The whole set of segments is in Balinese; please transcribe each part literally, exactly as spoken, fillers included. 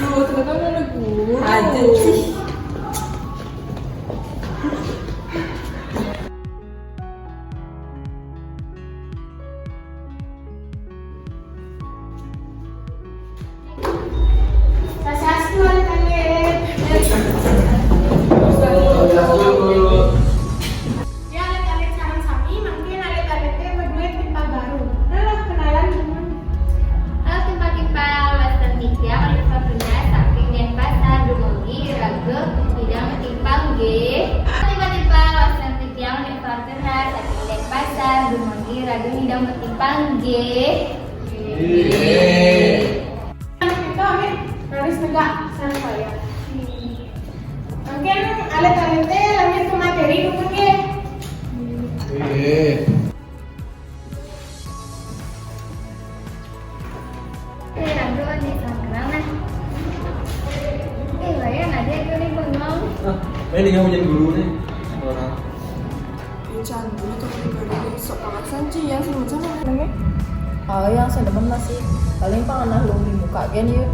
Duh, ternyata mau guru. Aja sih. Swastiastu, alit-alit. Ya, alit-alit sareng sami, mangkin alit-alit téh madué timpal baru. Halo, kenalan, teman. Halo, timpal-timpal, wénten titiang Alit Fortuna saking Denpasar, dumugi iraga nyidang timpal nggih. Halo, timpal-timpal, wénten titiang Alit Fortuna saking Denpasar, dumugi iraga nyidang timpal nggih. Nggih. Anu, itu, Amin, raris tegak, sareng saya. Mungkin alit-alit téh lanjut ke materi dulu, nggih. Nggih. Eh, Rangga, nih, sangkerang, nah. Eh, Wayan, ada yang bengong. Ah, ini yang punya guru nih. Orang. Incan, ini tuh pribadi sok paksa, Ci, yang sing demen namanya. Oh, yang sing demen masih paling panganah lung di muka gén yuk.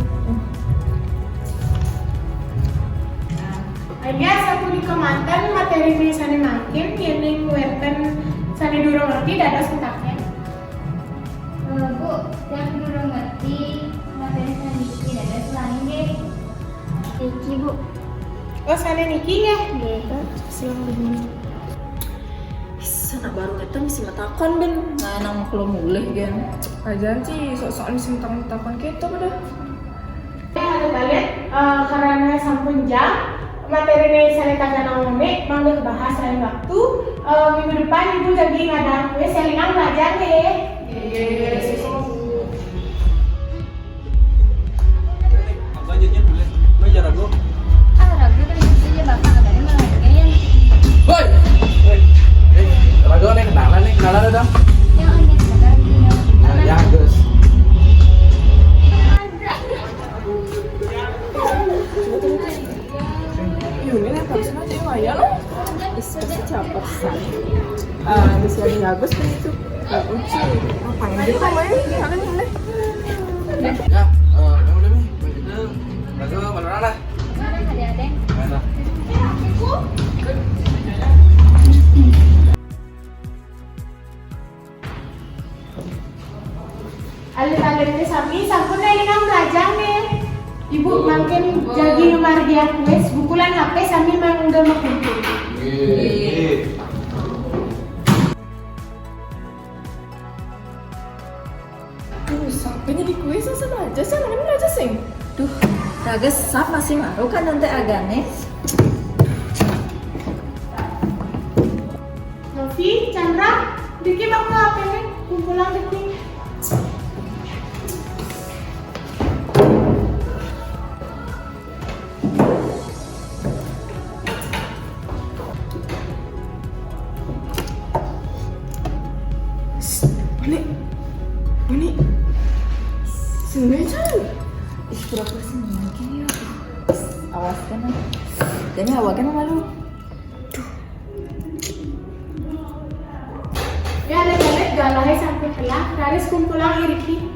Ayo, sapunika manten materi sané mangkin, yéning wénten sané durung ngerti dados pitakén. Eh, Bu, yang durung ngerti materi sané niki dados ulangi nggih. Niki, Bu. Oh, sané niki nggih? Nggih. Siang, Bu. Is, anak baru kita mesti matakon, Ben. Nah, nang kalau mulih, Gen. Ajan sih, sok-sokan mesti matakon-matakon gitu, pada. Alit-alit, eh, karena sampun jam, materi ini saya kagak nang mangga bahas lain waktu. Eh, minggu depan Ibu jadi ngadang kuis yang nang belajar deh. Lanjutnya boleh. Lo ya ragu. Ah, ragu kan maksudnya Bapak katanya malah kayak. Woi. Eh, eh, ragu nih kenalan nih, kenalan udah. Yang aneh, kenalan. Nah, ya, terus. Yuni nih, tapi nanti lumayan loh. Is, pasti capek sih. Ah, bisa dibagus begitu. Nggak lucu. Ngapain gitu main? Kalian ini. Ya, eh, udah, udah nih. Begitu. Lagu mana lah? Mana ada, Deng? Mana? Alit-alité sami sampun élingang belajar nih. Ibu mangkin jagi ngamargiang kuis, buku lan H P sami mangga makumpul. Nggih. Duh, sampai jadi kuis sama aja sih, aja sing. Duh, raga sap masih maru kan nanti agane. Novi, Chandra, Diki bakal apa nih? Kumpulan Diki. Mani, mani, sini aja. Ih, pura-pura sini mungkin ya. Awas kan, ah. Kayaknya awak kan malu. Ya, alit-alit, galahé sampun telah, raris kumpulang iriki.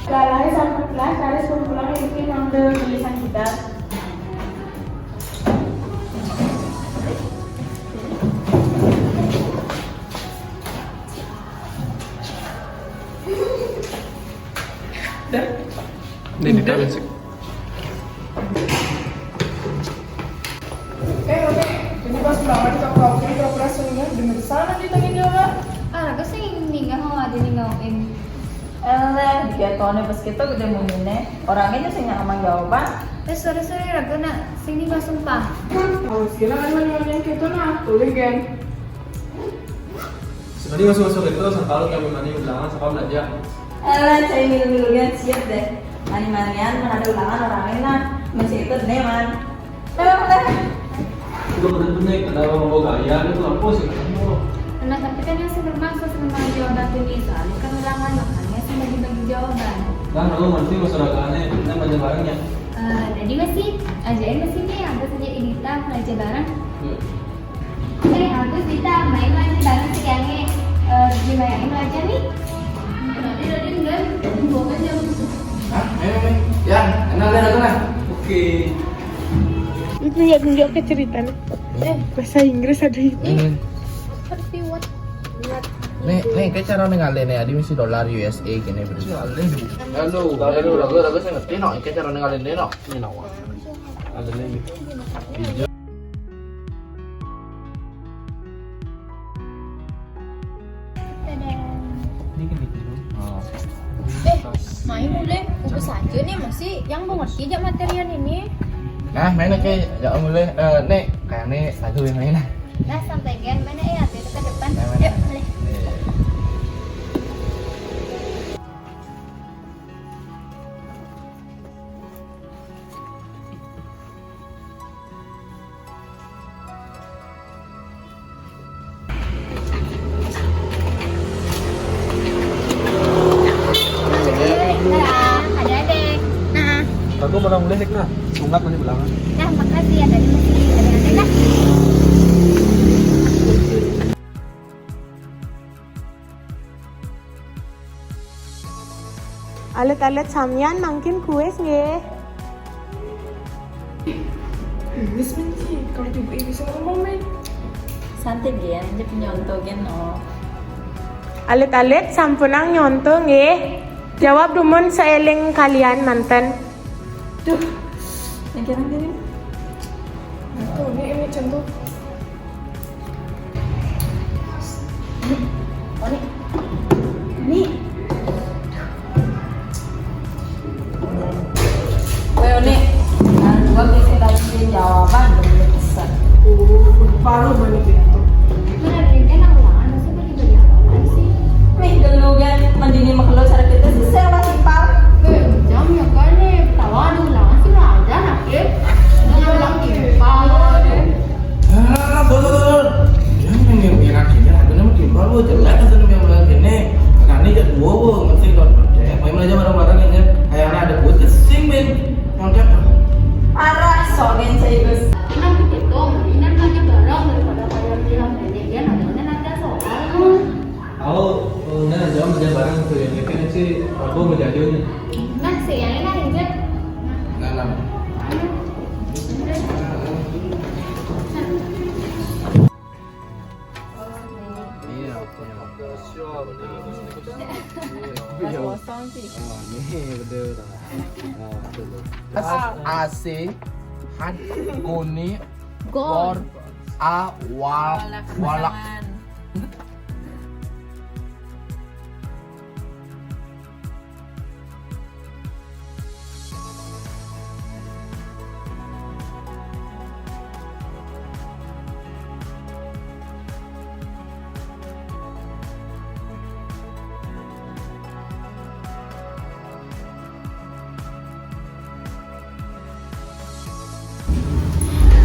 Galahé sampun telah, raris kumpulang iriki mangga tulisan kita. Dah. Ini di dalam sih. Eh, Umi, ini pas banget di kafe pura-pura seneng, bener sana di tengah dia, Mak. Ah, raga sing ninggal, oh, ada ninggalin. Elah, diketone pas kita gede munine. Orangnya sing nyaman jawaban. Eh, sorry, sorry, raga nak. Sing ninggal sumpah. Oh, sekira kan mana yang kita nah, tulis, Gen. Sebenarnya masuk-masuk itu, sampai lu kami mani ulangan, sampai belajar. Alah, cai milu-miluan siap deh. Mani-manian, mana ada ulangan orang lain lah. Masih itu deh, man. Alah, alah. Itu bener-bener, kenapa mau gaya, itu apa sih kamu? Nah, tapi kan yang sih bermaksud sama jawaban ini, soalnya kan ulangan, makanya sih bagi-bagi jawaban. Nah, lalu nanti masyarakat aneh, kita baca bareng ya. Eh, jadi masih, ajain masih nih, aku saja Edita, belajar bareng. Yuk. Nih, aku Edita, main lagi bareng si Yange. Eh, gimana yang belajar nih? Tadi, tadi enggak, bukan jam. Hah? Ayo, ayo. Ya, kenal deh aku nah. Oke. Itu ya tunjuk ke ceritanya. Eh, bahasa Inggris ada itu. Hmm. Seperti what? What? Nih, nih, kayak cara ninggalin ya, di misi dolar U S A gini, bro. Halo, halo, halo, halo, saya ngerti, no. Kayak cara ninggalin deh, no. Ini, no. Ada nih. Dadah. Dikit, dikit, bro. Oh. Eh, main mulai. Fokus aja nih, masih yang mau ngerti aja materian ini. Nah, main aja, ya mulai. Eh, nih, kayak nih lagu yang main lah. Nah, sampai gen mana ya? Itu ke depan. Nah, mana? Yuk, boleh. Iya. Nah, ada-ada. Nah. Aku malah mulai, Nek, nah. Sungat nanti belakang. Nah, makasih ya, tadi masih ada-ada, nah. Alit-alit samian mangkin kuis nggih. Wis men sih, kalau ibu bisa ngomong men. Santai gen, dia nyonto gen, oh. Alit-alit sampunang nyonto nggih. Jawab dumun seeling kalian manten. Duh, yang kira gini. Nah, tuh, ini, ini contoh. Ini, oh, ini. Ini. Weh, ini. Nah, gua bisa dapetin jawaban dari pesan. Uh, baru banyak itu. Mana ada yang kena ulangan, masa bagi-bagi apa sih? Nih, gelu kan, mending mah kalau cara kita sih, saya masih paham. Eh, jam ya kan nih, tahu ada ulangan sih, lah aja, nah, ya. Udah ulang timpal, deh. Ah, betul. Jangan yang ngira kira, aku nama timpal, bu, jelek, atau nama yang bilang gini. Karena ini jadwal, bu, mesti kalau pakai. Main aja bareng-bareng aja. Kayak ada buat kesing, Ben. Yang kayak, parah, sogen saya, Gus. Kenapa gitu? Mendingan aja bareng daripada kayak bilang ini, dia nanti nanti soal. Aku, eh, nah, jawab aja bareng tuh, yang bikin sih, aku mau jadi nih. Nah, si yang ini aja. Nah, nah. Iya, punya. Iya. Kosong sih. Oh, ini betul. Oh, betul. As-, A C, had, goni, gor, a, wal, walak.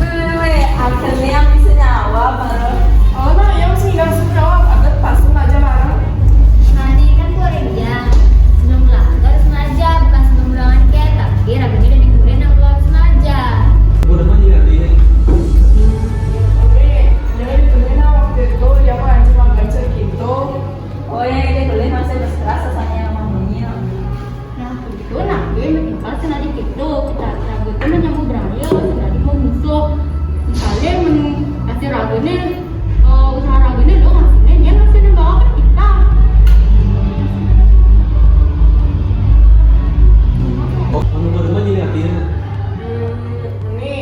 Weh, weh, akhirnya bisa nyawa, baru. Oh, nah, yang sih nggak bisa nyawa, aku pasti aja marah. Tadi kan gua udah bilang, sebelum ulangan harus sengaja, bukan sebelum ulangan kayak, tapi ragunya udah dikurin yang keluar sengaja. Gua udah mandi hari ini. Oke, jadi dikurin lah waktu itu, dia mah anjing mah gancer gitu. Oh, ya, dia boleh masih berkeras rasanya sama bunyi. Nah, kebetulan aku yang bertingkah senadi gitu. Kita ragu itu menyambut berani, senadi mau musuh. Misalnya, men-, hasil ragu ini, eh, usaha ragu ini lo ngasihnya, dia ngasihnya bawa ke kita. Oh, anu baru aja nih artinya. Hmm, ini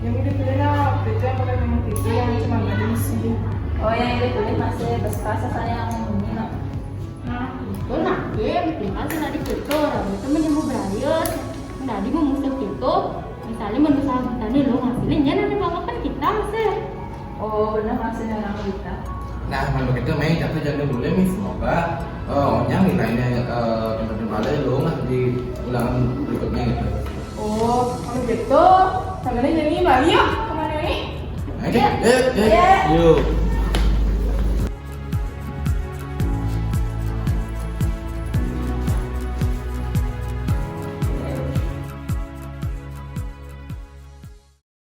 yang udah pilih lah, itu yang pakai memang itu yang cuma gadis sih. Oh, yang itu pilih masih berkeras rasanya yang bunyi, no. Nah, itu nah, dia bikin senadi gitu. Orang itu menyambut berayus. Senadi mau musuh gitu. Misalnya manusia kita nih lo ngasihnya, dia nanti bawa kan kita masih. Oh, benar masih orang kita. Nah, kalau begitu, Mei, aku jangan dulu, Mi. Semoga, eh, onyang nilainya, eh, tempat kembali lo lah di ulangan berikutnya gitu. Oh, kalau gitu, tangannya jadi balik yuk, kemana nih? Oke, yuk, yuk. Yuk.